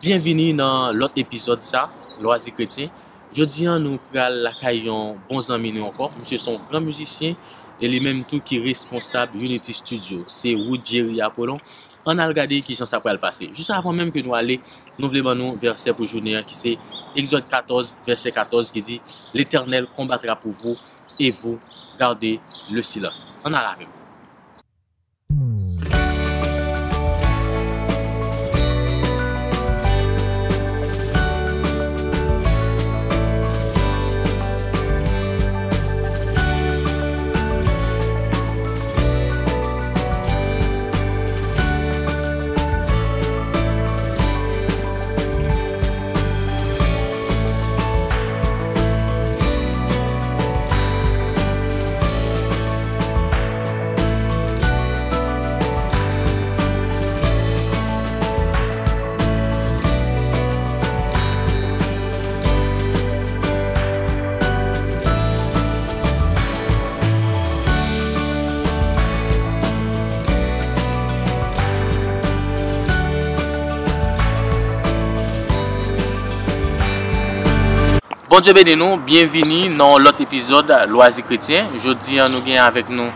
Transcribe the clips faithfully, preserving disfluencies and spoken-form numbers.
Byenvini nan lòt epizòd sa, Lwazi Kretyen. Jodi a, nou pral lakay yon bon zanmi nou ankò. Misye se yon gran mizisyen e li menm tou ki responsab Unity Studio. Se Woodjerry Appolon. Ann al gade kijan sa pral pase. Jis avan menm ke nou ale, nou vle ban nou vèsè pou jounen an ki se Egzòd katòz, vèsè katòz ki di, L'Éternel combattra pour vous et vous gardez le silence. Ann al avè m. Bondye beni nou, byenvini nan yon lòt epizòd Lwazi Kretyen. Jodi a, nou gen avèk nou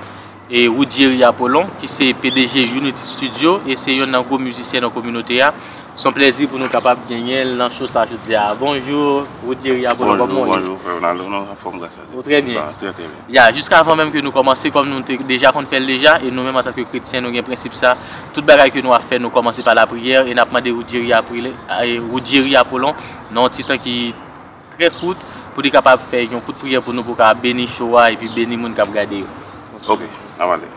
e Woodjerry Appolon, ki se P D G Unity Studio, e se yonn nan gwo mizisyen nan kominote a. Se yon plèzi pou nou kapab genyen l nan show sa jodi a. Bonjou, Woodjerry Appolon, kòman w ye? Bonjou, bonjou, frè Ronaldo. Nou anfòm, gras a Dye. Ou trè byen? Ba, trè, trè byen. Ya, jiskavan menm ke nou kòmanse, kòm nou te deja konn fè l deja, e nou menm antanke kretyen, nou gen prensip sa, tout bagay ke nou ap fè, nou kòmanse pa lapriyè, e n ap mande Woodjerry Appolon, e Woodjerry Appolon, nan yon ti tan ki trè kout, pou li kapab fè yon kout priyè pou nou, pou kapab beni show a, epi beni moun k ap gade yo. Ok, n ap ale.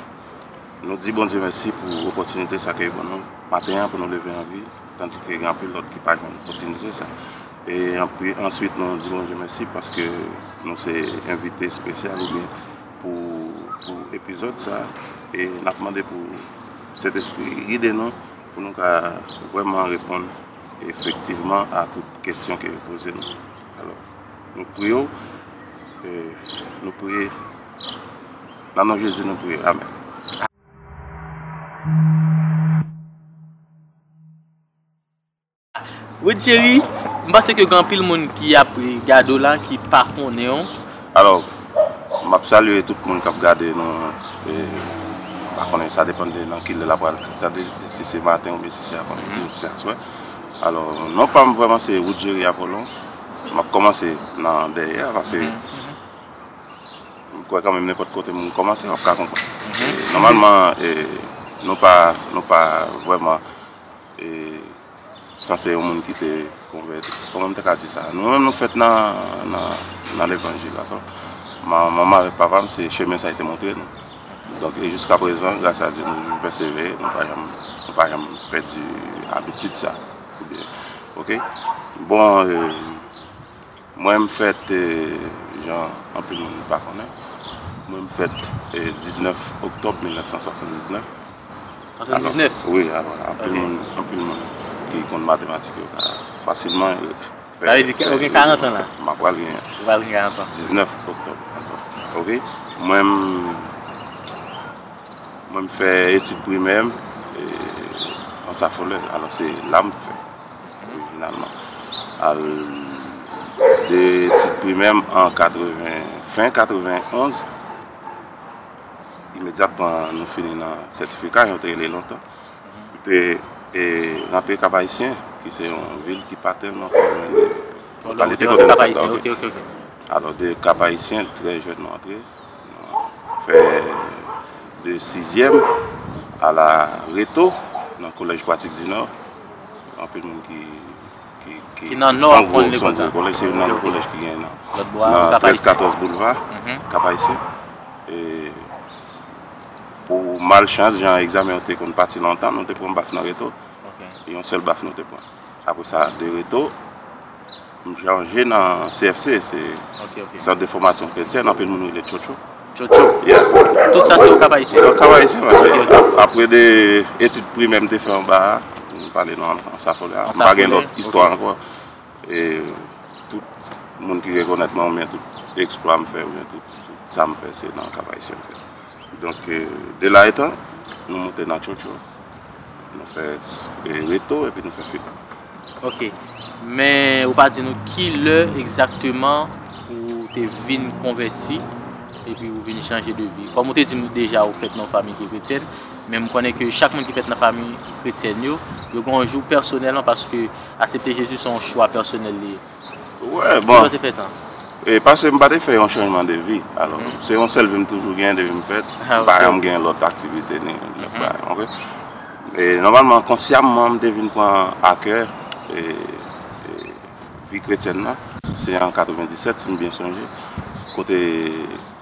Nou di Bondye mèsi pou opòtinite sa ke li ban nou maten an pou nou leve an vi, tandike gen anpil lòt ki pa jwenn opòtinite sa. E anpi, answit, nou di Bondye mèsi paske nou se envite espesyal oubyen pou, pou epizòd sa. E n ap mande pou Sentespri gide nou, pou nou ka vrèman reponn efektivman a tout kesyon ke yo poze nou. Alò, nou priye w, e nou priye, nan non Jezi nou priye. Amèn. Woodjerry, m panse ke gen anpil moun ki ap gade w la, ki pa konnen w. Alò, m ap salye tout moun k ap gade nou, e, m pa konnen, sa depann de nan ki lè l ap pral tande, si se maten oubyen si se apre midi, si se aswè. Alò, non pa m vrèman se Woodjerry Appolon. M ap kòmanse nan dèyè a, paske m kwè kanmenm nenpòt kote moun kòmanse, w ap ka konprann. E, nòmalman, e, nou pa, nou pa vrèman, e, sanse yon moun ki te konvèti. Kòman m ta ka di sa? Nou menm nou fèt nan, nan, nan levanjil la. Ma-, manman avèk papa m, se chemen sa yo te montre nou. Donk, e jiska prezan, gras a Dye, nou toujou pèsevere, nou pa janm, nou pa janm pèdi abitid sa. Oubyen, ok? Bon, e, mwen, m fèt, e, jan anpil moun pa konnen, mwen, m fèt, e, diznèf oktòb mil nèf san swasanndiznèf. Alò, swasanndisnèf? Wi, alò, anpil moun, anpil moun ki konn matematik yo ka fasilman fè, sa vle di ke ou gen karant an la? M ap pral gen, ou pral gen karant an. Diznèf oktòb. Ok? Mwen, m, mwen, m fè etid primè m, e, Anse à Follet. Alò, se la m fè, orijinalman. Al de etid primè m an katreven, fen katreven onz. Imedyatman nou fini nan sètifika, yo te rele lontan. M te, e, rantre Kap Ayisyen, ki se yon vil ki pa tèlman twò lwen de lokalite kote nou fèt la, ok. Alò, de Kap Ayisyen, trè jèn, nou antre, nou fè de sizyèm a la Reto, nan Kolèj Pratik di Nò. Anpil moun ki ki, ki, ki nan Nò aprann lekòl sa. Se yon gwo kolèj, se youn nan kolèj ki gen nan, nan trèz katòz Boulva, Kap Ayisyen. E pou malchans, jan egzamen yo te konn pati lontan, nou te pran baf nan Reto. Yon sèl baf nou te pran. Apre sa, de Reto, m chanje nan C F C, se Sant de Fòmasyon Kretyèn, anpil moun rele Tchotcho. Tchotcho. Yeah. Tout sa se o Kap Ayisyen? O Kap Ayisyen, wi. Ok, ok. Apre de etid primè m te fè anba a, m pale nan Anse à Follet a. M pa gen lòt istwa ankò. E tout moun ki rekonèt mwen, oubyen tout eksplwa m fè, oubyen tout, tout sa m fè, se nan Kap Ayisyen m fè. Donk, e, de la etan, nou moute nan Tchotcho. Nou fè, e, Reto, epi nou fè Fil. Ok. Men ou pa di nou ki lè egzakteman ou te vin konvèti epi ou vin chanje de vi. Kòm ou te di nou deja ou fèt nan yon fanmi ki kretyèn, men m konnen ke chak moun ki fèt nan fanmi kretyèn yo, yo gen yon jou pèsonèlman paske aksepte Jezi se yon chwa pèsonèl li ye. Wè, bon. Kijan w te fè sa? E paske m pa te fè yon chanjman de vi. Alò, se yon sèl vi m toujou genyen depi m fèt. M pa janm gen lòt aktivite ni lòt bagay, ok? E nòmalman, konsyamman, m te vin pran akè e, e, vi kretyèn nan. Se an katrevendisèt, si m byen sonje, kote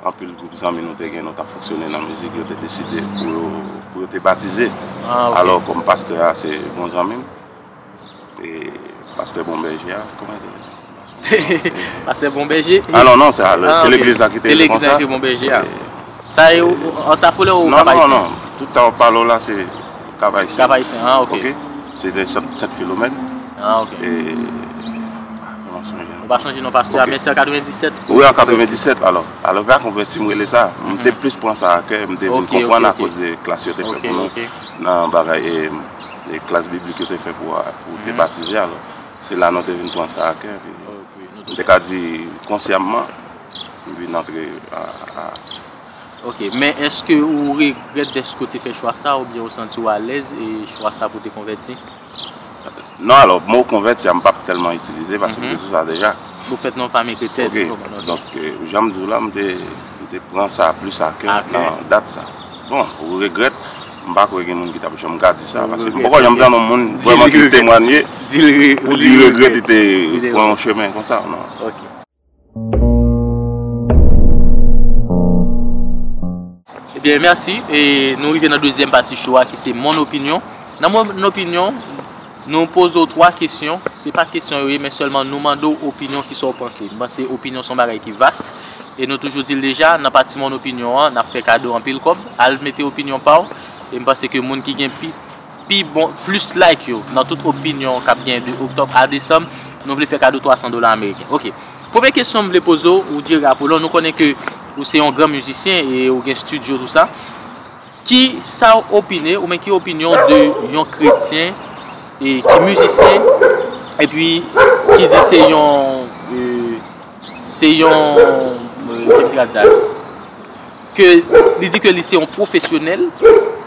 anpil gwoup zanmi nou te gen, nou t ap fonksyone nan mizik, yo te deside pou yo, pou yo te batize. Ah, ok. Alò, kòm pastè a se bon zanmi m, e pastè Bon Bèje a, kòman li te rele? Pastè Bon Bèje? Ah non, non, se, ah, se legliz la ki te rele konsa. Se legliz la ki Bon Bèje a. Sa e, an sa foulè ou Cap Haïtien? Non, non, non. Tout sa w ap pale w la, se Cap Haïtien. Cap Haïtien, ah, ok. Ok? Se de Sent, Sent Filomèn. Ah, ok. E, kòman sonje non? Ou pa sonje non pastè a, men se an katrevendisèt. Wi, an katrevendisèt, alò. Alò, pa konvèti m rele sa. M te plis pran sa a kè, m te vin konprann akoz de klas yo te fè pou nou nan bagay, e, e klas biblik yo te fè pou, pou te batize, alò. Se la nou te vin pran sa a kè. M te ka di konsyamman, m vin antre a, a. Ok, men èske ou regrèt dèske ou te fè chwa sa, oubyen ou santi w alèz e chwa sa pou te konvèti? Non, alò, mo konvèti a, m p ap tèlman itilize, paske m te sou sa deja. Ou fèt nan yon fanmi kretyèn. Ok, donk, e, jan m di w la, m te, m te pran sa plis a kè nan dat sa. Bon, ou regrèt, m pa kwè gen moun ki t ap janm ka di sa, paske m poko janm tande yon moun vrèman ki temwanye pou di l regrèt li te pran yon chemen konsa, non. Ok. Ebyen, mèsi. E nou rive nan dezyèm pati show a ki se Mon Opinion. Nan Mon Opinion, nou poze w twa kesyon. Se pa kesyon yo ye, men sèlman nou mande w opinyon, kisa w panse. M panse opinyon se yon bagay ki vast. E nou toujou di l deja, nan pati Mon Opinion an, n ap fè kado anpil kòb. Al mete opinyon pa w. E m panse ke moun ki gen pi pi bon, plis like yo nan tout opinyon k ap gen de oktòb a desanm, nou vle fè kado twa san dola ameriken. Ok. Premye kesyon m vle poze w, ou Jerry Apollon, nou konnen ke ou se yon gran mizisyen e ou gen estidyo tou sa. Ki sa w opine, ou men ki opinyon de yon kretyen e ki mizisyen, epi ki di se yon, e, se yon, e, ki m te ka di sa? Ke li di ke li se yon pwofesyonèl,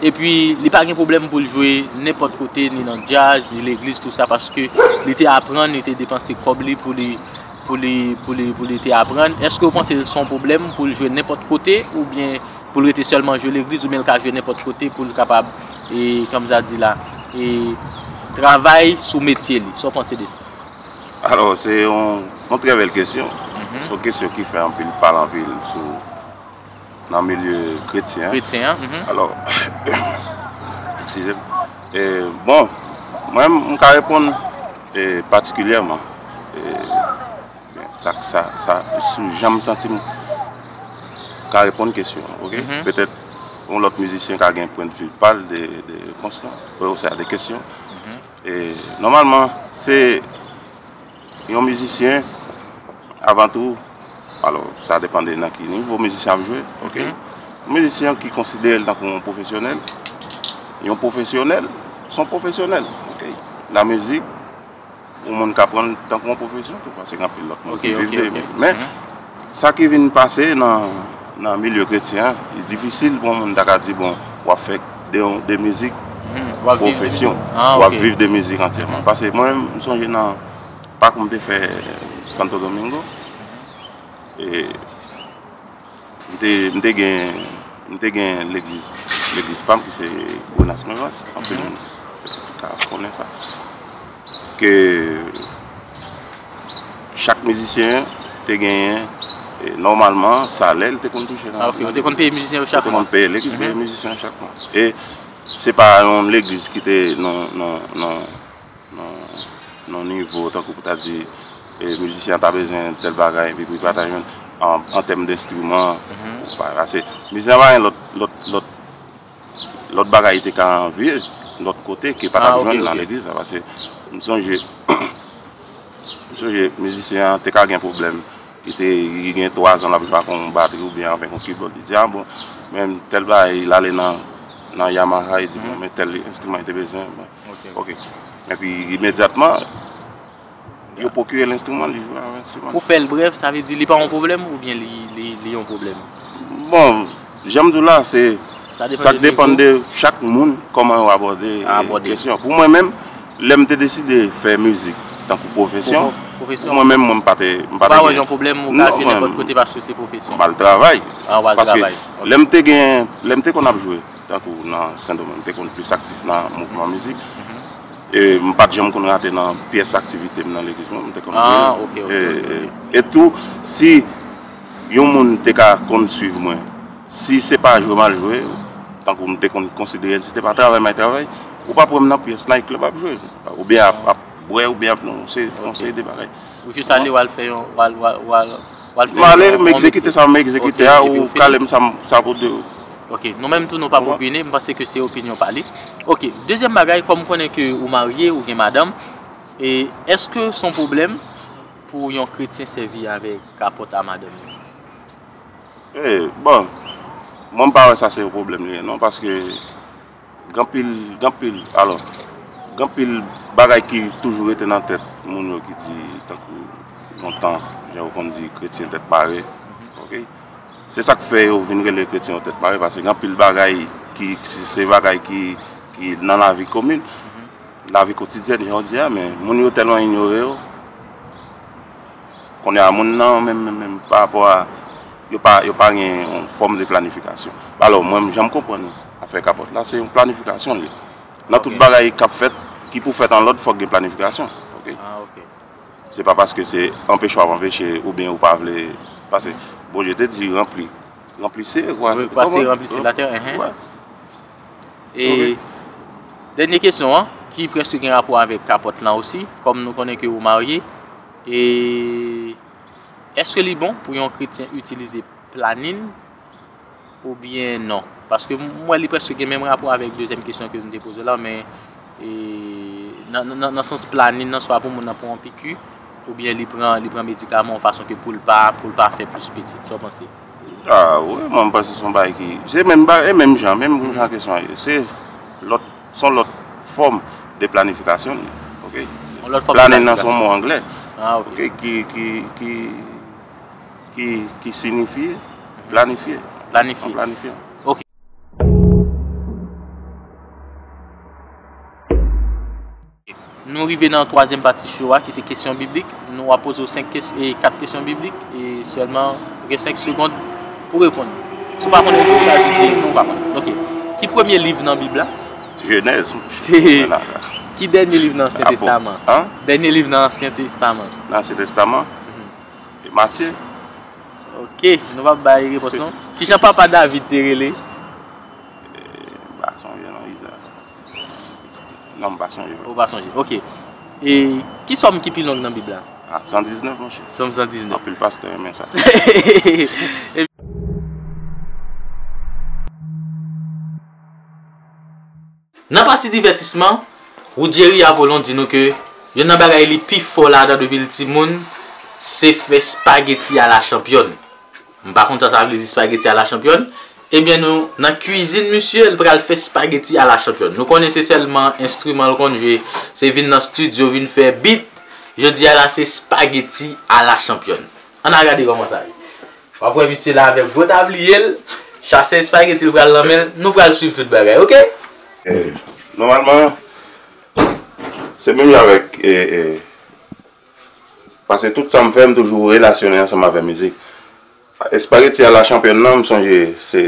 epi li pa gen pwoblèm pou l jwe nenpòt kote, ni nan djaz, ni legliz, tou sa, paske li te aprann, li te depanse kòb li pou li, pou li, pou li, pou li te aprann. Èske w panse l se yon pwoblèm pou l jwe nenpòt kote, oubyen pou l rete sèlman jwe legliz, oubyen l ka jwe nenpòt kote pou l kapab, e, kòm sa di la, e, travay sou metye li? Sa w panse de sa? Alò, se yon, yon trè bèl kesyon. Se yon kesyon ki fè anpil pale anpil sou nan milye kretyen an. Kretyen an, mhm. Alò, eskize m. E, bon, mwen, m ka reponn, e, patikilyèman. E, ben, sa, sa, sa, sou jan m santi m ka reponn kesyon an, ok? Mhm. Petèt, yon lòt mizisyen ka gen pwendvi pa l de, de repons lan, oswa de kesyon. Mhm. E, nòmalman, se yon mizisyen, avan tou, alò, sa depann de nan ki nivo mizisyen ap jwe, ok? Mhm. Yon mizisyen ki konsidere l tankou yon pwofesyonèl, yon pwofesyonèl, se yon pwofesyonèl, ok? Lamizik, yon moun ka pran l tankou yon pwofesyon tou, paske gen anpil lòt moun ki viv de li. Men, sa ki vin pase nan, nan milye kretyen an, li difisil pou yon moun ta ka di, bon, w ap fè de, de mizik pwofesyon, w ap viv de mizik antyèman. Paske mwen, m sonje nan pak m te fè Santo Domingo, e m te, m te gen, m te gen legliz, legliz pa m ki se Buenas Nuevas, anpil moun ka konnen sa. Ke chak mizisyen te genyen, e, nòmalman, salè l te konn touche nan legliz. Ah, ok, yo te konn peye mizisyen yo chak mwa? Yo te konn peye legliz, peye mizisyen yo chak mwa. E se pa yon legliz ki te, non, non, non, nan, nan nivo, tankou pou ta di, e, mizisyen an ta bezwen tèl bagay, epi pou li pa ta jwenn, an, an tèm denstriman, ou pa, paske mizisyen an pa gen lòt, lòt, lòt, lòt bagay li te ka anvi, lòt kote, ke pa t ap jwenn nan legliz la, paske m sonje, m sonje mizisyen an te ka gen pwoblèm. Li te, li gen twazan l ap jwe ak yon batri oubyen avèk yon kibòd. Li di, a bon, men tèl bagay, l ale nan, nan Yamaha, e di, bon, men tèl enstriman li te bezwen. Bon. Ok. Epi, imedyatman, yo pwokire l enstriman, li jwe avèk enstriman. Pou fè l brèf, sa vle di li pa yon pwoblèm oubyen li, li, li yon pwoblèm? Bon, jan m di w la, se sa k depann de chak moun, kòman yo abòde kesyon. Pou mwen menm, lè m te deside fè mizik tankou pwofesyon, pou mwen menm, mwen, m pa te, m pa te gen yon pwoblèm, ou ka al nenpòt kote paske se pwofesyon. M al travay. Paske lè m te gen, lè m te konn ap jwe, tankou nan Sendomeng, m te konn plis aktif nan mouvman mizik. E m pa t janm konn rate nan pyès aktivite m nan legliz mwen, m te konn jwe. E, e, e tou, si yon moun te ka konn swiv mwen, si se pa jwe m al jwe, tankou m te konn konsidere l, si te pa travay m al travay, ou p ap wè m nan pyès night club ap jwe, oubyen ap, ap bwè, oubyen ap, non, se yon seri de bagay. Ou jis ale, w al fè yon, w al, w al, w al, w al fè yon, yon mitik. M ale, m egzekite sa, m egzekite a, ou kale m sa, sa pou de. Ok, nou menm tou nou pa opine, m panse ke se opinyon pa li. Ok, dezyèm bagay, kòm m konnen ke ou marye, ou gen madanm, e èske se yon pwoblèm pou yon kretyen sèvi avèk kapòt a madanm li? E, bon, mwen m pa wè sa se yon pwoblèm li ye non, paske gen anpil, gen anpil, alò, gen anpil bagay ki toujou rete nan tèt moun yo ki di, tankou lontan, jan yo konn di, kretyen tèt mare, ok? Se sa k fè yo vin rele kretyen yo tèt mare, paske gen anpil bagay ki, se, se bagay ki, ki nan lavi komin, lavi kotidyèn, jan w di a, men moun yo tèlman inyore yo. Kounye a, moun nan, menm, menm, menm, pa rapò a, yo pa, yo pa gen yon fòm de planifikasyon. Alò, mwen, jan m konprann afè kapòt la, se yon planifikasyon li ye. Nan tout bagay k ap fèt, ki pou fèt an lòd, fòk gen planifikasyon. Ok? Ah, ok. Se pa paske se anpeche w ap anpeche oubyen ou pa vle pase. Bondye te di, ranpli, ranpli se, kwa. Wi, kwa se ranpli se latè, enhen. E dènye kesyon an, ki prèske gen rapò avèk kapòt lan osi, kòm nou konnen ke ou marye, e èske li bon pou yon kretyen itilize planin oubyen non? Paske m wè li prèske gen menm rapò avèk dezyèm kesyon ke m te poze w la, men, e, nan, nan, nan, nan sans planin nan, swa pou moun nan pran yon piki, oubyen li pran, li pran medikaman yon fason ke pou l pa, pou l pa fè plis pitit. Sa w panse? Ah, wi, mwen, m panse se yon bagay ki, se menm bagay, e menm jan, menm jan kesyon an ye. Se lòt, se yon lòt fòm de planifikasyon li ye, ok? Yon lòt fòm de planifikasyon. Planin nan se yon mo anglè, ah, ok, ki, ki, ki, ki, ki sinifye planifye. Planifye. An planifyan. Ok. Nou rive nan twazyèm pati show a, ki se kesyon biblik. Nou ap poze w senk kes-, e, kat kesyon biblik, e sèlman, ou gen senk segonn pou reponn. Si w pa konnen, ou ka di non, ou pa konnen. Ok. Ki premye liv nan Bib la? Jenèz. Ki dènye liv nan Ansyen Testaman? Dènye liv nan Ansyen Testaman. Nan Ansyen Testaman? Mhm. E Matye. Ok, nou p ap bay repons non. Kijan papa David te rele? E, m pa sonje non, Iza. Non, m pa sonje vre. Ou pa sonje, ok. E ki sòm ki pi long nan Bib la? Ah, san diznèf, monchè. Sòm san diznèf. Anpil pastè renmen sa. E Nan pati divètisman, Woodjerry Apollon di nou ke youn nan bagay li pi fò ladan depi l timoun, se fè spageti a la chanpyòn. M pa konn sa sa vle di spageti a la chanpyòn. Ebyen nou, nan kwizin misye, l pral fè spageti a la chanpyòn. Nou konnen se sèlman enstriman l konn jwe, se vin nan estidyo, vin fè bit. Jodi a la, se spageti a la chanpyòn. Ann al gade kòman sa ye. W ap wè misye la avèk gwo tabliye l, chasè espageti l pral nan men l, nou pral swiv tout bagay, ok? E, nòmalman, se menm jan avèk, e, e, paske tout sa m fè, m toujou relasyone ansanm avèk mizik. Espageti a la chanpyòn nan, m sonje, se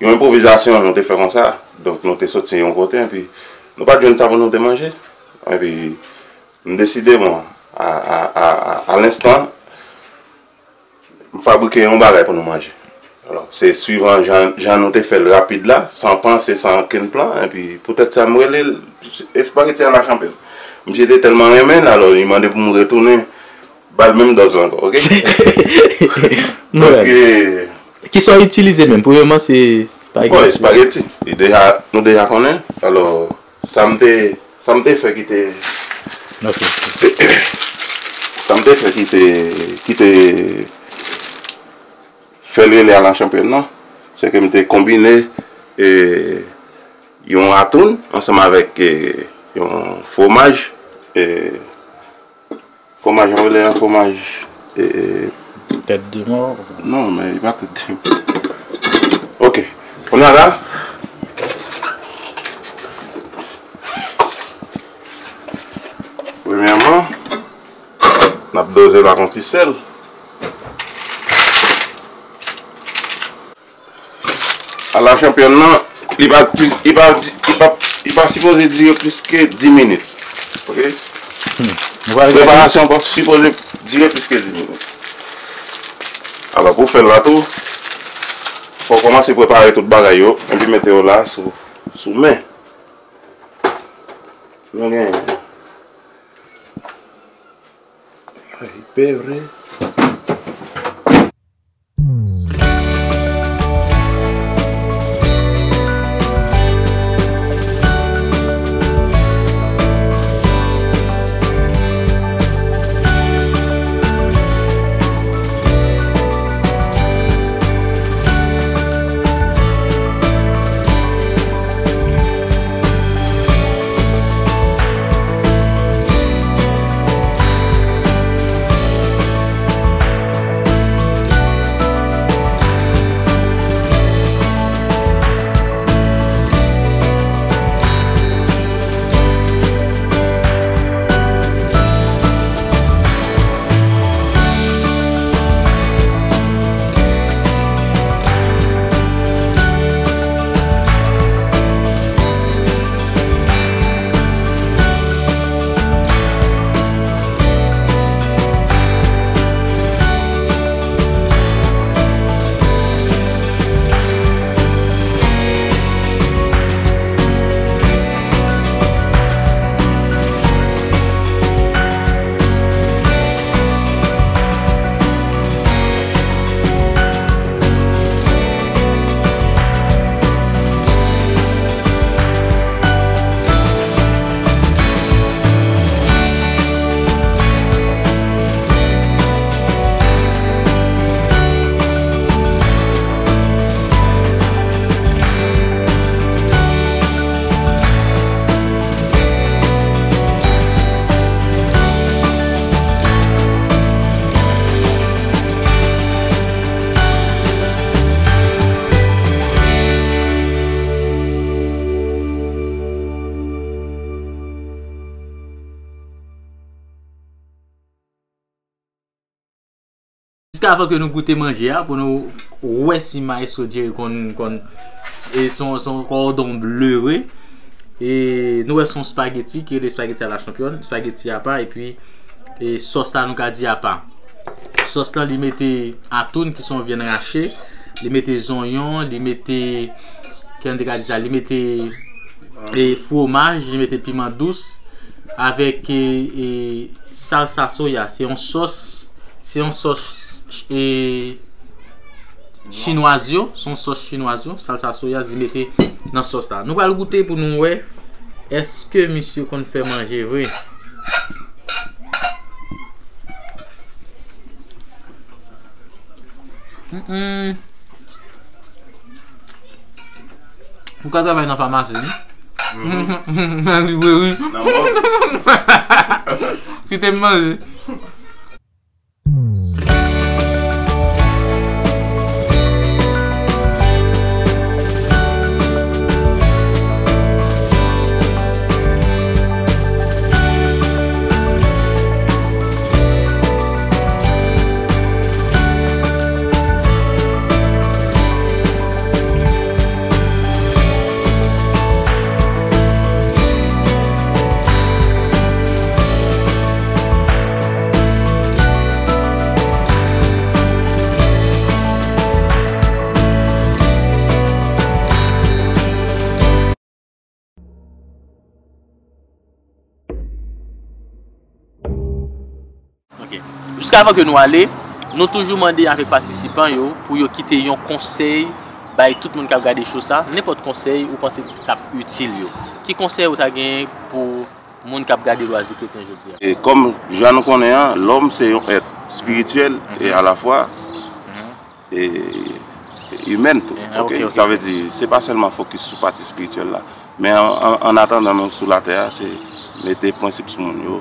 yon enpwovizasyon nou te fè konsa. Donk, nou te soti yon kote, epi nou pa t jwenn sa pou nou te manje. Epi, m deside, bon, a, a, a, a, a lenstan, m fabrike yon bagay pou nou manje. Alò, se swivan jan, jan nou te fè l rapid la, san panse, san okenn plan, epi poutèt sa m rele l espageti a la chanpyòn. Misye te tèlman renmen l, alò, li mande pou m retounen ba l menm dòz la ankò, ok? Donk, e, kisa w itilize menm? Premyèman, se espageti. Bon, espageti. Li deja, nou deja konnen. Alò, Sa m te, sa m te fè ki te, ok, sa m te fè ki te, ki te fè l rele a la chanpyòn nan, se ke m te konbine, e, yon atoun ansanm avèk, eh, yon fwomaj, eh, fwomaj, an rele yon fwomaj, eh, eh, tèt de mò. Non, men li pa tèt de mò. Ok. Kounye a la, premyèman, n ap doze l ak yon ti sèl. A la chanpyòn nan, li pa plis, li pa, li pa, li pa sipoze dire plis ke dis minit. Ok? Hmm. Nou pa Preparasyon pa sipoze dire plis ke dis minit. Alò, pou fè l la tou, fò w kòmanse prepare tout bagay yo, epi mete yo la sou, sou men. Nou gen Ay, pè vre. Jiskavan ke nou goute manje a, pou nou wè si maestro Jerry konn, konn, e se yon, se yon kòdon ble vre. E nou wè se yon spaghetti ki rele spaghetti à la championne, spaghetti apa, epi, e sòs la nou ka di apa. Sòs la, li mete atoun ki se yon vyann rache, li mete zonyon, li mete, ki n te ka di sa, li mete, e, fwomaj, li mete piman dous, avèk, e, e, salsa soya. Se yon sòs, se yon sòs, e, chinwaz yo, se yon sòs chinwaz yo, salsa soya, li mete nan sòs la. Nou pral goute pou nou wè, èske misye konn fè manje vre? Mm-mm. Ou ka travay nan famasi, wi. Mhm. Nan libreri. Nan mòg. Kite m manje. Ok. Jiskavan ke nou ale, nou toujou mande avèk patisipan yo pou yo kite yon konsèy bay tout moun k ap gade show sa, nenpòt konsèy ou panse k ap itil yo. Ki konsèy ou ta genyen pou moun k ap gade Lwazi Kretyen jodi a? E kòm jan nou konnen an, lòm se yon èt espirityèl e alafwa e imèn tou. Eh, ok, ok, ok. Sa vle di, se pa sèlman fokis sou pati espirityèl la. Men an, an, an atandan nou sou latè a, se mete prensip sou moun yo,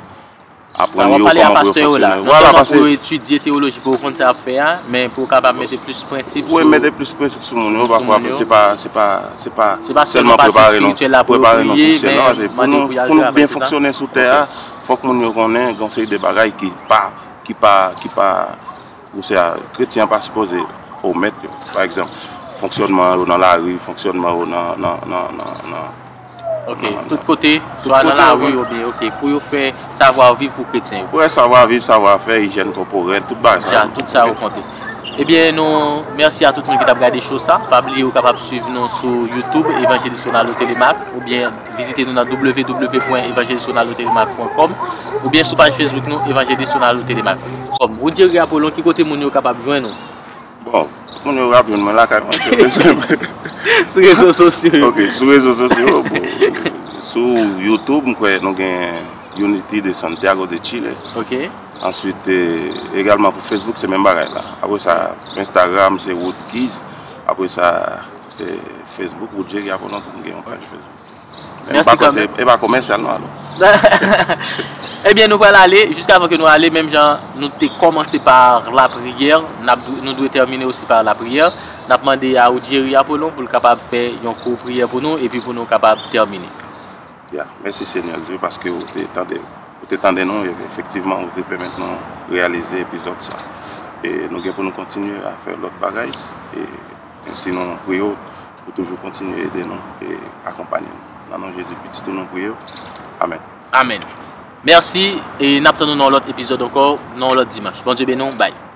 aprann yo kòman pou yo fonksyone. Vwala, paske. Nan sèlman pou yo etidye teyoloji, pou yo konn sa y ap fè a, men pou yo kapab mete plis prensip sou. Wi, mete plis prensip sou moun yo, pafwa, se pa, se pa, se pa sèlman prepare nou, prepare nou pou syèl la, se pou nou, pou nou byen fonksyone sou tè a, fòk moun yo konnen gen yon seri de bagay ki pa, ki pa, ki pa, ou se a, kretyen an pa sipoze omèt yo. Pa egzanp, fonksyònman yo nan lari, fonksyònman yo nan, nan, nan, nan, nan, Ok, tout kote, swa nan lari oubyen, ok, pou yo fè savwa viv pou kretyen yo. Wi, savwa viv, savwa fè, ijyèn kòporèl, tout bagay sa yo. Tout sa yo konte. Ebyen, nou, mèsi a tout moun ki t ap gade show sa. Pa bliye ou kapab swiv nou sou YouTube, Evangelist Ronaldo Telemaque, oubyen vizite nou nan w w w pwen evangelist ronaldo telemaque pwen kòm, oubyen sou paj Facebook nou, Evangelist Ronaldo Telemaque. Kòm Woodjery Appolon, ki kote moun yo kapab jwenn ou? Bon, tout moun yo ap jwenn mwen lakay mwen, si yo bezwen mwen. Sou rezo sosyo yo. Ok, sou rezo sosyo yo, bon, sou YouTube, m kwè nou gen Unity de Santiago de Chile. Ok. Answit, eh, egalman pou Facebook, se menm bagay la. Apre sa, Instagram, se Wood Keys. Apre sa, eh, Facebook, Woodjery Appolon, tou m gen yon paj Facebook. Men m pa kwè se, e pa komèsyal non, alò. Ebyen, nou pral ale, jiskavan ke nou ale, menm jan nou te kòmanse pa lapriyè, n ap dwe, nou dwe tèmine osi pa lapriyè. N ap mande a Woodjery Appolon pou l kapab fè yon kou priyè pou nou, epi pou nou kapab tèmine. Ya, mèsi Senyè Dye, paske ou te tande, ou te tande nou, e efektivman, ou te pèmèt nou reyalize epizòd sa. E nou gen pou nou kontinye a fè lòt bagay, e menm si nou priye w, pou toujou kontinye ede nou e akonpanye nou. Nan non Jezi, Pitit ou, nou priye w. Amèn. Amèn. Mèsi, e n ap tann nou nan yon lòt epizòd ankò, nan yon lòt dimanch. Bondye beni w, bye.